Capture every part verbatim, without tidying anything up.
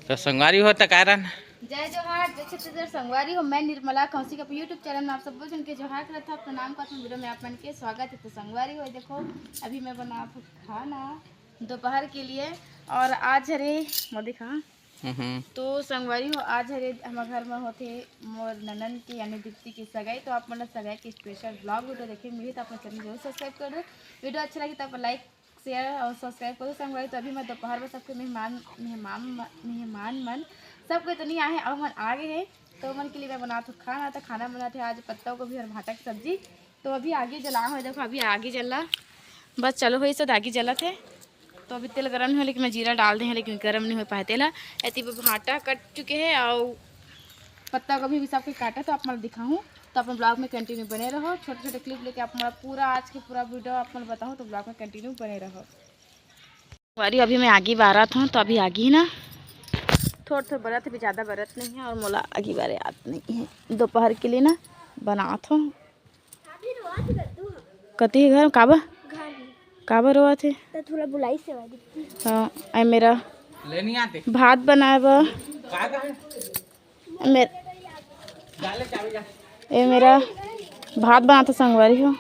तो संगवारी हो त कारण जय जोहार, जय छत्तीसगढ़। संगवारी हो, मैं निर्मला कौशिक अपन YouTube चैनल में आप सब झन के जोहार करत हव, प्रणाम करत हव। वीडियो में आप मन के स्वागत है। तो संगवारी हो, देखो अभी मैं बनात हव खाना दोपहर के लिए। और आज हरे मोर दिखा हम्म। तो संगवारी हो, आज हरे हमर घर में होथे मोर ननन के यानी दीप्ति के सगाई। तो आप मन ला सगाई के स्पेशल ब्लॉग वीडियो देखे मिली तो अपन चैनल जरूर सब्सक्राइब कर दो। वीडियो अच्छा लगी तो आप लाइक शेयर और सब्सक्राइब करो संगवारी। तो अभी मैं दोपहर में सबके मेहमान मेहमान मेहमान मन सबको इतनी आहे और मन आ गए हैं। तो मन के लिए मैं बनात हव खाना। तो खाना बनात हे आज पत्ता गोभी और भांटा के सब्जी। तो अभी आगी जला हो, देखो अभी आगी जला बस चालू होइस त आगी जलत हे। तो अभी तेल गरम नहीं हो लेकिन मैं जीरा डाल दे हव लेकिन गरम नहीं हो पाए तेला। एती ब भांटा कट चुके हे और पत्ता गोभी भी सब कुछ काटा तो आप मन दिखाहूँ। तो अपन ब्लॉग में कंटिन्यू बने रहो, छोटे छोटे क्लिप लेके आप मन पूरा आज के पूरा वीडियो आप मन बताहूँ तो ब्लॉग में कंटिन्यू बने रहो। संगवारी अभी मैं आगी बारत हव तो अभी आगी ना थोड़ थोड़ बरत हे, अभी ज़्यादा बरत नहीं है और मोला आगी बारे आत नहीं है। दोपहर के लिए ना बनात हव। कति हे घर काबर? घर में। काबर रोवत हे? तो थोड़ा बुलाई से वाली। हाँ, ए मेरा लेनी आते। भात बनाए बर। का का है? मेर-, डाले चाबी जा। ए मेरा भात बनात हव संगवारी हो।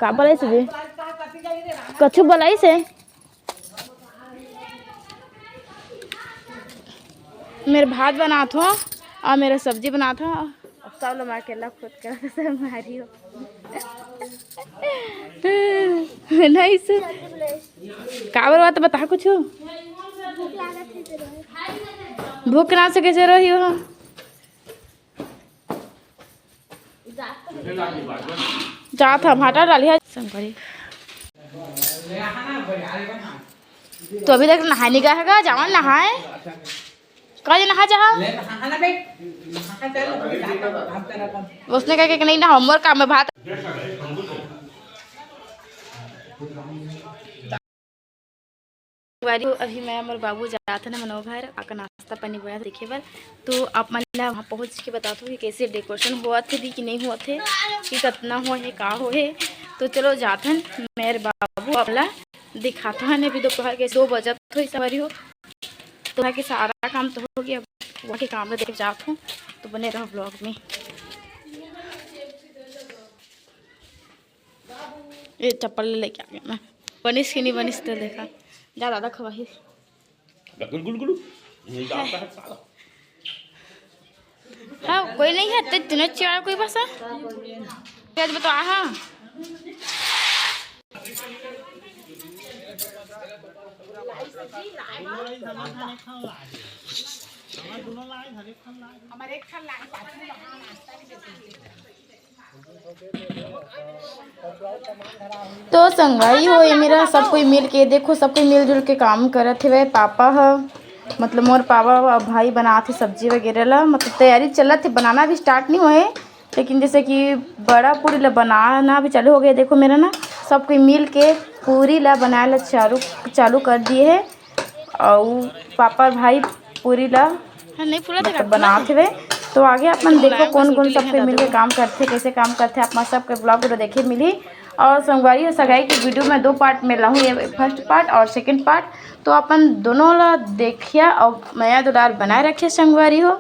का बोलाइस जी? कछु बोलाइस हे? मेर भात बनात हव और मेर सब्जी बनात हव। अब सब लोग मैं अकेला खुद कर सब मारी हो। नहीं सु-, का बोलवा तो बता कुछ। भूख ना से कैसे रही हो? जात हव भांटा डाली हे संगवारी। तो अभी तक नहाए नहीं गया है, जावन नहाए। कल नहा जा। उसने कहा कि नहीं नहाओ, मोर काम में भात। संगवारी हो, अभी मैं मोर बाबू जात हन मनोहर आका नाश्ता पानी बनाए देखे बर। तो आप मन ला वहाँ पहुँच के बताथव कि कैसे डेकोरेशन होवत हे कि नहीं होवत हे, कि कतना होहे, का होहे। तो चलो जात हन, मेर बाबू आप ला दिखात हन। अभी दोपहर के दो बजत होही संगवारी हो, तो वहाँ के सारा काम तो हो गया, अब वहाँ के काम ला देख जात हूँ। तो बने रहो ब्लॉग में। ये चप्पल लेके आ गया मैं। बनिस कि नहीं बनिस तो देखा। जा दादा खवाही। गुल गुल गुल। ये जाता है साला। हाँ, कोई नहीं है, तो इतने चार कोई बस है। आज बता, हाँ। हमारे एक ठन लाइन तो संगवारी हो, ये मेरा सब कोई मिल के, देखो, सब कोई मिलजुल के काम करत हवे। पापा ह, मतलब मोर पापा अउ भाई बनात हे सब्जी वगैरह ला, मतलब तैयारी चलत हे, बनाना भी स्टार्ट नहीं होए, लेकिन जैसे कि बड़ा पूरी ला बनाना भी चालू हो गया। देखो मेरा ना, सब कोई मिल के पूरी ला बनाए ला चालू, चालू कर दिए है। अउ पापा भाई पूरी ला हाँ, नहीं फूला था मतलब बनात हवे। तो आगे अपन देखो कौन कौन सब कोई मिलके काम करथे, कैसे काम करथे, आप मन सबके ब्लॉग वीडियो देखे मिली। और संगवारी हो, सगाई की वीडियो में दो पार्ट में लाहूँ, ये फर्स्ट पार्ट और सेकंड पार्ट। तो अपन दोनों ला देखिया और मया दुलार बनाए रखिया संगवारी हो।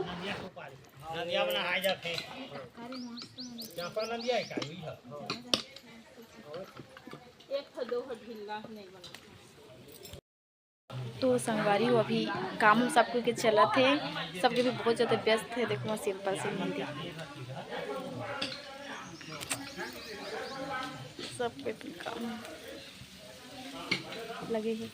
तो संगवारी हो, अभी काम सबके चलत हे, सबके भी बहुत ज्यादा व्यस्त हे। देखो वहाँ सिंपल से मेहंदी, सबके भी काम लगे हे।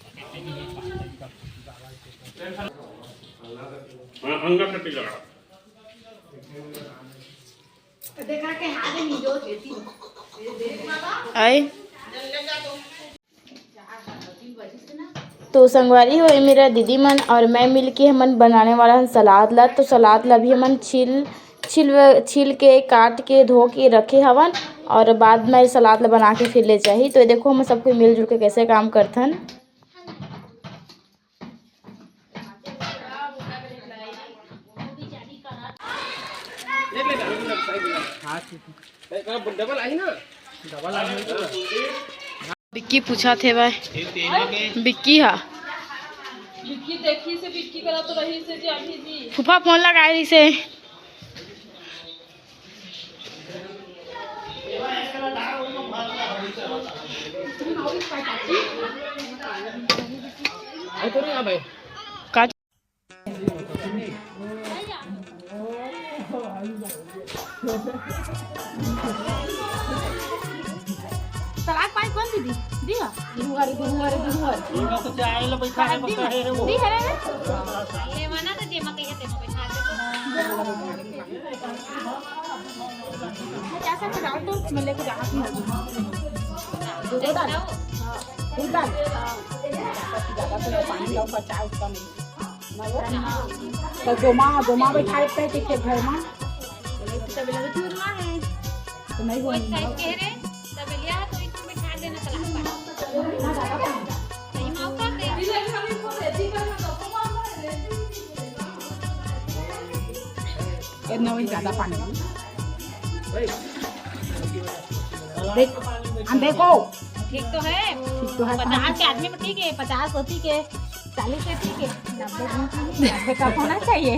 आए। तो संगवारी हो, ये मेरा दीदी मन और मैं मिलके हमन बनाने वाला हन सलाद ला। तो सलाद ला भी हमन छील, छील, छील के, काट के, धो के रखे हवन और बाद में सलाद ला बना के फिर ले जाही। तो ये देखो, हम सब कोई मिलजुल के कैसे काम करथन। डबल आई ना, डबल आई। बिक्की पूछा थे भाई, बिक्की हा। बिक्की देखी से बिक्की करा तो रही से जी अभी जी। फूफा फोन लगाए रही से। का तलाक पाई कौन दीदी? दिया। गुरुवार, गुरुवार, गुरुवार। इनका तो चाय लो, बैठा है, काट दी बैठा है रे वो। दी है रे। लेवाना तो जेमा कहिए तेमा बैठा दे। मैं क्या सब डाल दूँ? मैं लेके जाना थी। दूध डाल। हाँ, दूध डाल। ज़्यादा तो पानी लाओ, पचास का नहीं। तो दोमा, दोमा बैठाए पे ठीक है घर में। तबेला तो चूरमा है। तो नहीं कोई होनी। साइड कह रहे, तबेलिया है तो इसमें बैठा देना तलाक पानी। सही माँ का दे। इतना वही ज़्यादा पानी। देख, हम देखो। ठीक तो है। ठीक तो है। पचास के आदमी में ठीक है, पचास होती के, चालीस के ठीक है, नब्बे, नब्बे का होना चाहिए।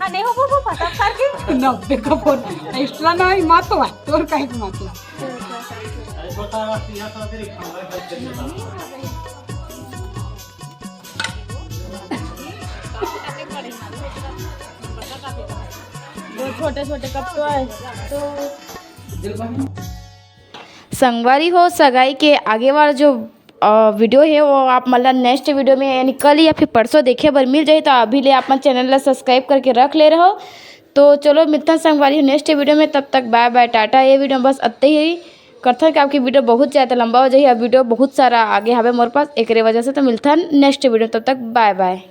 हाँ, नहीं हो, वो, वो पचास साल की। नब्बे का फोन, एक्स्ट्रा ना ही मत हुआ, तोर का एक मत हुआ। वो छोटे छोटे कप तो है, तो संगवारी हो, सगाई के आगे वाला जो, अ, वीडियो है, वो आप मन ला नेक्स्ट वीडियो में, यानी कल या फिर परसों देखे बर मिल जाही। तो अभी ले आप मन चैनल ला सब्सक्राइब करके रख ले रहो। तो चलो, मिलथन संगवारी हो नेक्स्ट वीडियो में। तब तक बाय बाय, टाटा। ये वीडियो में बस अत्ते ही करथन कि आपकी वीडियो बहुत ज़्यादा लंबा हो जाही। अब वीडियो बहुत सारा आगे हवे मोर पास, एकरे वजह से। तो मिलथन नेक्स्ट वीडियो, तब तक बाय बाय।